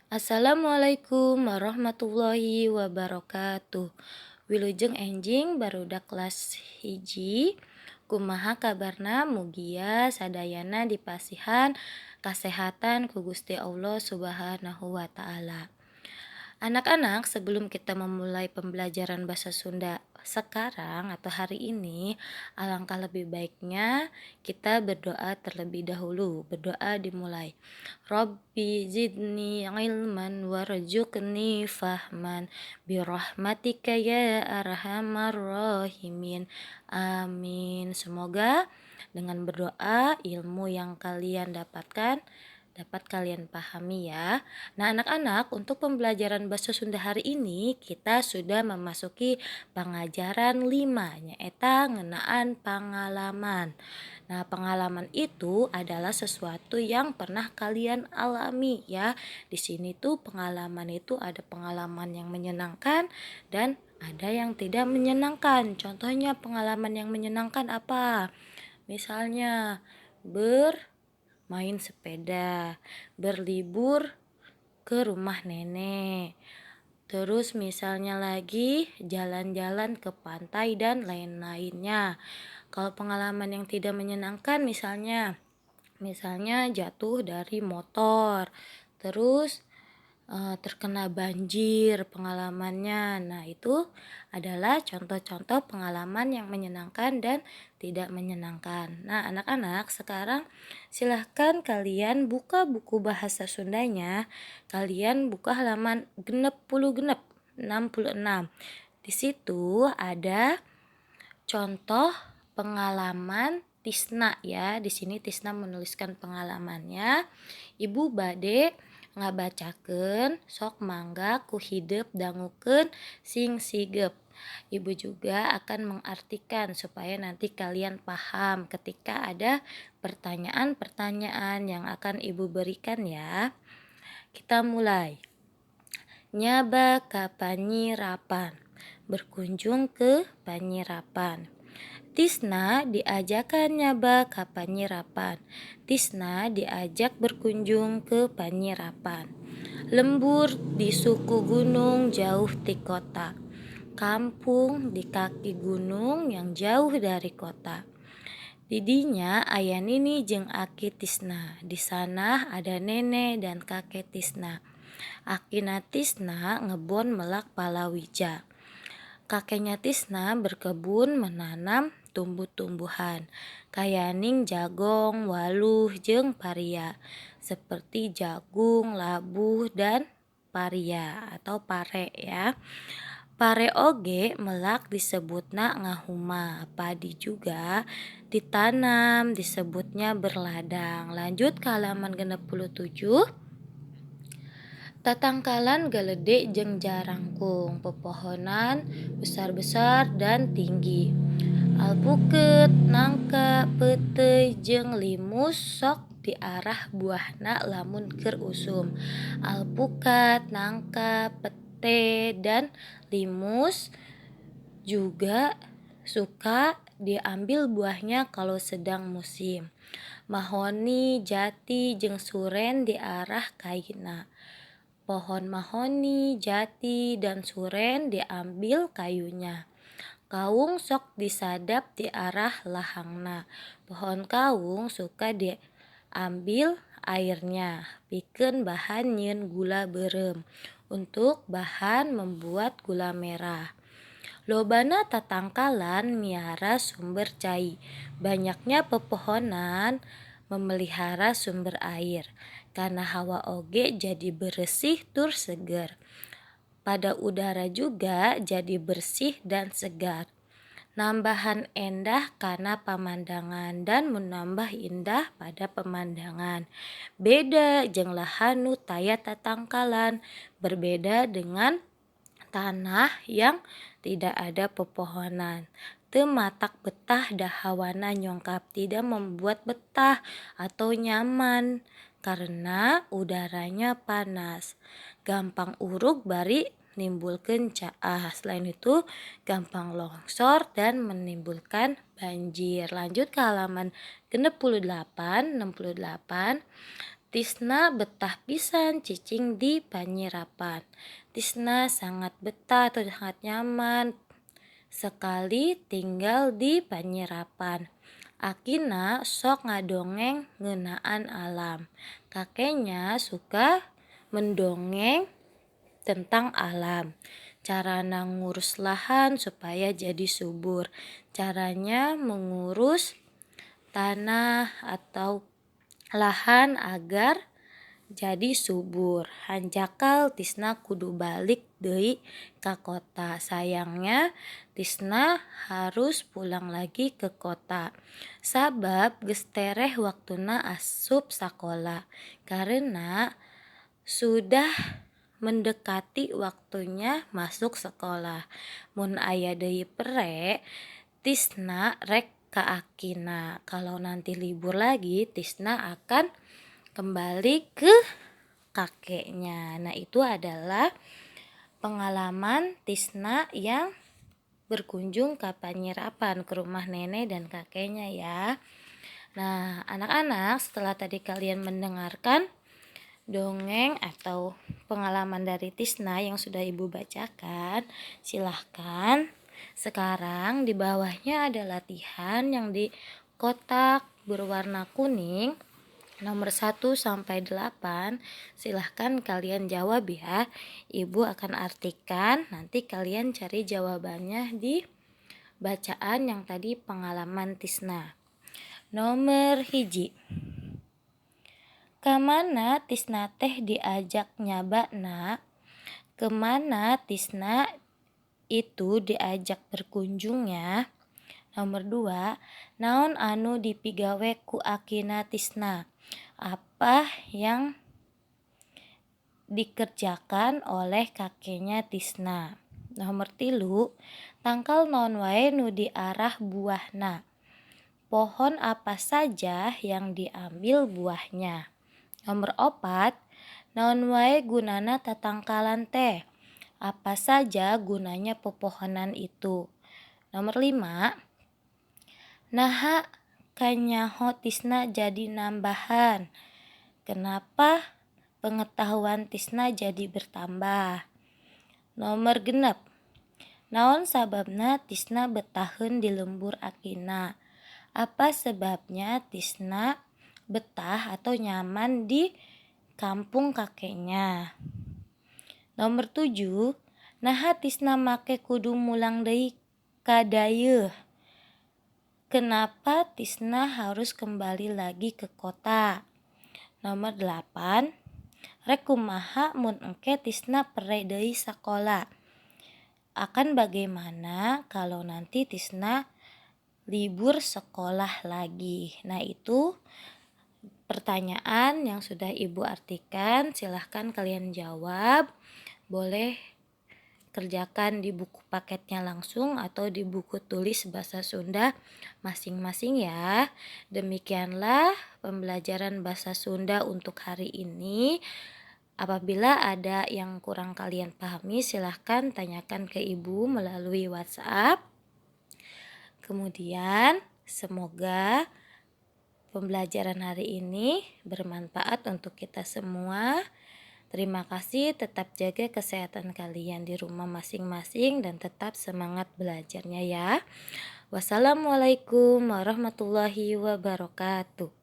Assalamualaikum warahmatullahi wabarakatuh. Wilujeng enjing barudak kelas 1. Kumaha kabarna? Mugia sadayana dipasihan kasehatan ku Gusti Allah Subhanahu wa taala. Anak-anak, sebelum kita memulai pembelajaran bahasa Sunda sekarang atau hari ini, alangkah lebih baiknya kita berdoa terlebih dahulu. Berdoa dimulai. Rabbi zidni ilman warzuqni fahman birahmatika ya arhamar rahimin. Amin. Semoga dengan berdoa ilmu yang kalian dapatkan dapat kalian pahami ya. Nah, anak-anak, untuk pembelajaran bahasa Sunda hari ini kita sudah memasuki pengajaran 5, nyaeta ngeunaan pengalaman. Nah, pengalaman itu adalah sesuatu yang pernah kalian alami ya. Di sini tuh pengalaman itu ada pengalaman yang menyenangkan dan ada yang tidak menyenangkan. Contohnya pengalaman yang menyenangkan apa? Misalnya bermain sepeda, berlibur ke rumah nenek, terus misalnya lagi jalan-jalan ke pantai dan lain-lainnya. Kalau pengalaman yang tidak menyenangkan misalnya jatuh dari motor, terus terkena banjir pengalamannya. Nah, itu adalah contoh-contoh pengalaman yang menyenangkan dan tidak menyenangkan. Nah, anak-anak, sekarang silahkan kalian buka buku bahasa Sundanya. Kalian buka halaman 66, 66. Di situ ada contoh pengalaman Tisna ya. Di sini Tisna menuliskan pengalamannya. Ibu bade ngabacakeun, sok mangga ku hidep dangukeun sing sigep. Ibu juga akan mengartikan supaya nanti kalian paham ketika ada pertanyaan-pertanyaan yang akan Ibu berikan ya. Kita mulai. Nyaba ka Panyirapan. Berkunjung ke Panyirapan. Tisna diajakan nyaba ka Panyirapan. Tisna diajak berkunjung ke Panyirapan. Lembur di suku gunung jauh ti kota. Kampung di kaki gunung yang jauh dari kota. Di dinya aya nini jeung aki Tisna. Di sana ada nenek dan kakek Tisna. Akina Tisna ngebon melak palawija. Kakeknya Tisna berkebun menanam tumbuh-tumbuhan kayaning jagong, waluh, jeung paria, seperti jagung, labuh, dan paria atau pare ya. Pare oge melak disebutna ngahuma. Padi juga ditanam disebutnya berladang. Lanjut ke halaman 67. Tatangkalan galede jeung jarangkung, pepohonan besar-besar dan tinggi. Alpuket, nangka, peuteuy jeung limus sok diarah buahna lamun keur usum. Alpukat, nangka, pete, dan limus juga suka diambil buahnya kalau sedang musim. Mahoni, jati, jeung suren diarah kayuna. Pohon mahoni, jati, dan suren diambil kayunya. Kaung sok disadap diarah lahangna. Pohon kaung suka diambil airnya pikeun bahan nyieun gula beureum, untuk bahan membuat gula merah. Lobana tatangkalan miara sumber cai. Banyaknya pepohonan memelihara sumber air. Karena hawa oge jadi bersih tur seger. Pada udara juga jadi bersih dan segar. Nambahan endah karena pamandangan dan menambah indah pada pemandangan. Beda jeung lahan nu taya tatangkalan, berbeda dengan tanah yang tidak ada pepohonan. Teu matak betah da hawana nyongkap, tidak membuat betah atau nyaman karena udaranya panas. Gampang urug bari nimbulkeun caah. Selain itu gampang longsor dan menimbulkan banjir. Lanjut ke halaman 68, 68. Tisna betah pisan cicing di panyirapan. Tisna sangat betah atau sangat nyaman sekali tinggal di panyirapan. Akina sok ngadongeng ngeunaan alam. Kakeknya suka mendongeng tentang alam. Carana ngurus lahan supaya jadi subur. Caranya mengurus tanah atau lahan agar jadi subur. Hanjakal Tisna kudu balik deui ka kota. Sayangnya Tisna harus pulang lagi ke kota. Sabab geus tereh waktuna asup sakola. Karena sudah mendekati waktunya masuk sekolah. Mun aya deui pere, Tisna rek ka akina. Kalau nanti libur lagi, Tisna akan kembali ke kakeknya. Nah, itu adalah pengalaman Tisna yang berkunjung ke Panyirapan, ke rumah nenek dan kakeknya ya. Nah, anak-anak, setelah tadi kalian mendengarkan dongeng atau pengalaman dari Tisna yang sudah Ibu bacakan, silahkan sekarang di bawahnya ada latihan yang di kotak berwarna kuning nomor 1 sampai 8. Silahkan kalian jawab ya. Ibu akan artikan, nanti kalian cari jawabannya di bacaan yang tadi pengalaman Tisna. Nomor 1. Kamana Tisna teh diajak nyabana? Kemana Tisna itu diajak berkunjungnya? Nomor 2, naon anu dipigawe ku akina Tisna? Apa yang dikerjakan oleh kakeknya Tisna? Nomor 3, tangkal naon wae nu diarah buahna? Pohon apa saja yang diambil buahnya? Nomor 4, naon wae gunana tatangkalan teh? Apa saja gunanya pepohonan itu? Nomor 5, naha kanyaho Tisna jadi nambahan? Kenapa pengetahuan Tisna jadi bertambah? Nomor 6, naon sababna Tisna betaheun di lembur akina? Apa sebabnya Tisna betah atau nyaman di kampung kakeknya? Nomor 7, naha Tisna make kudu mulang deui ka dayeuh? Kenapa Tisna harus kembali lagi ke kota? Nomor 8, rek kumaha mun engke Tisna pere deui sakola? Akan bagaimana kalau nanti Tisna libur sekolah lagi? Nah, itu pertanyaan yang sudah Ibu artikan. Silahkan kalian jawab. Boleh kerjakan di buku paketnya langsung atau di buku tulis bahasa Sunda masing-masing ya. Demikianlah pembelajaran bahasa Sunda untuk hari ini. Apabila ada yang kurang kalian pahami, silahkan tanyakan ke Ibu melalui WhatsApp. Kemudian, semoga pembelajaran hari ini bermanfaat untuk kita semua. Terima kasih, tetap jaga kesehatan kalian di rumah masing-masing dan tetap semangat belajarnya ya. Wassalamualaikum warahmatullahi wabarakatuh.